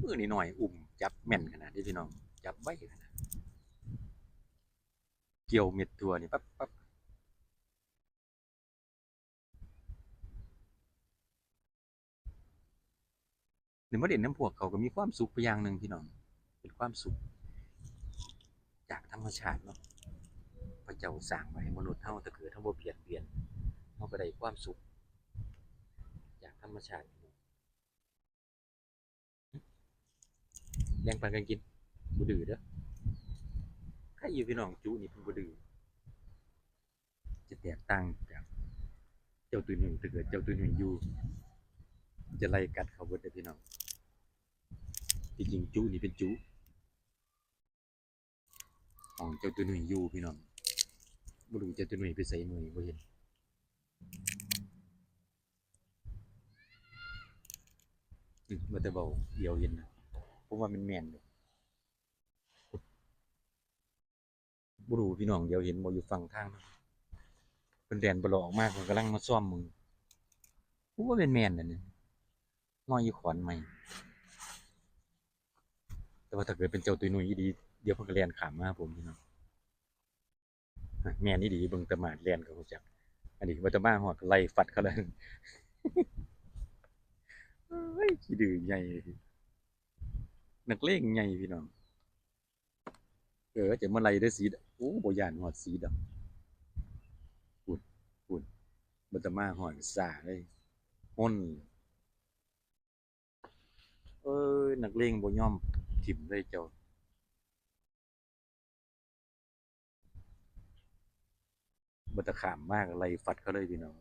ມືນ້ອຍໆ ອຸ້ມຈັບແມ່ນຂະໜາດເດ້ພີ່ນ້ອງ ຈັບໄວຂະໜາດ ກ່ຽວເມັດຖົ່ວນີ້ປັບໆ. ໄດ້ມາຫຼິ້ນນຳພວກເຂົາກໍມີຄວາມສຸກໄປຢ່າງໜຶ່ງພີ່ນ້ອງ ເປັນຄວາມສຸກຈາກທຳມະຊາດເນາະ ພະເຈົ້າສ້າງໄວ້ໃຫ້ມະນຸດເຮົາ ຖ້າເກີດເຮົາບໍ່ບຽດບຽນ ເຮົາກໍໄດ້ຄວາມສຸກຈາກທຳມະຊາດ. ແບ່ງປັນກັນກິນ ບໍ່ດື້ເດີ້ ໃຄຢູ່ພີ່ນ້ອງ ຈຸນີ້ເພິ່ນບໍ່ດື້ ຈະແຕກຕ່າງຈາກເຈົ້າຕຸ້ຍນຸ້ຍ ຖ້າເກີດເຈົ້າຕຸ້ຍນຸ້ຍຢູ່ ຈະໄລ່ກັດເຂົາເບິດເດີ້ພີ່ນ້ອງ. ທີ່ຈິງຈຸນີ້ເປັນຈຸຂອງເຈົ້າຕຸ້ຍນຸ້ຍຢູ່ພີ່ນ້ອງ ບໍ່ຮູ້ເຈົ້າຕຸ້ຍນຸ້ຍໄປໃສມື້ນີ້ ບໍ່ເຫັນ. ອືມ ວ່າແຕ່ເວົ້າດຽວເຫັນນະ ຜົມວ່າແມ່ນໆຢູ່ ບໍ່ຮູ້ພີ່ນ້ອງ ດຽວເຫັນບໍ່ ຢູ່ຝັ່ງທາງນັ້ນ ເພິ່ນແລ່ນປະຫຼອກອອກມາ ເພິ່ນກຳລັງມາຊອມເບິ່ງ ໂອ້ ແມ່ນໆ ນັ້ນ ນອນຢູ່ຂອນໄມ້ ແຕ່ວ່າຖ້າເກີດເປັນເຈົ້າຕຸ້ຍນຸ້ຍອີ່ຫຼີ ດຽວເພິ່ນກໍແລ່ນຂ້າມມາຫາຜົມພີ່ນ້ອງ. ແມ່ນອີ່ຫຼີ ເບິ່ງຕາມາດແລ່ນກໍຮູ້ຈັກ ອັນນີ້ວ່າແຕ່ມາຮອດໄລ່ຟັດເຂົາແລ້ວ ເອີຍ ຂີ້ດື້ໃຫຍ່ ນັກເລງໃຫຍ່ພີ່ນ້ອງ. ເອີ ຈະມາໄລ່ເດີສີດຳ ໂອ້ ບໍ່ຢ້ານຮອດສີດຳ ພຸ້ນ ພຸ້ນ ວ່າແຕ່ມາຮອດກໍຊ້າເລີຍ ຫົ່ນ ເອີຍ ນັກເລງບໍ່ຍອມຖິ້ມເລີຍເຈົ້າ ບໍ່ຕາຂ້າມມາກໍໄລ່ຟັດເຂົາເລີຍພີ່ນ້ອງ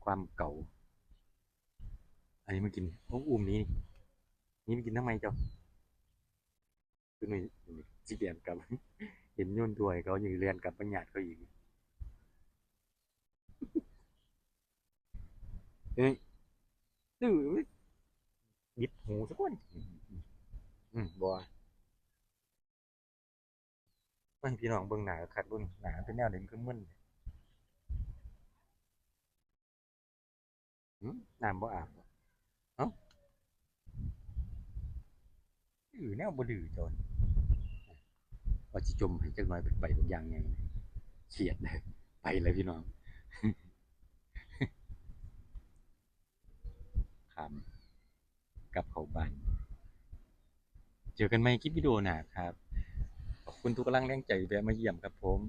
ຄວາມເກົ່າ. ອັນນີ້ມາກິນ ໂອ້ ອຸ້ມນີ້ ນີ້ມາກິນທາງໃໝ່ເຈົ້າ ຄືໜ້ອຍຊິແລ່ນກັບ ເຫັນໂຍນຖ້ວຍເຂົາ ຍັງຊິແລ່ນກັບມາຍາດເຂົາອີກ. ເອີຍ ດື້ ບິດຫູຊະກ່ອນ ອືມ ບໍ່ ມາໃຫ້ພີ່ນ້ອງເບິ່ງໜ້າຄັກໆ ເບິ່ງໜ້າມັນເປັນແນວໃດ ມັນຄືມຶນ ຫື ນ້ຳບໍ່ອາບບໍ ເອົ້າ ດື້ແນວບໍ່ດື້ເຈົ້າ ວ່າຊິຈົ່ມໃຫ້ຈັກໜ້ອຍ ໄປບັກຢ່າງໃຫຍ່ ຄຽດເລີຍ ໄປແລ້ວພີ່ນ້ອງ ຂ້າມກັບເຂົ້າບ້ານ ເຈີກັນໃໝ່ຄລິບວິດີໂອໜ້າຄັບ ຂອບຄຸນທຸກກຳລັງແຮງໃຈທີ່ແວະມາຢ້ຽມຄັບຜົມ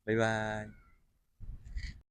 ບາຍບາຍ.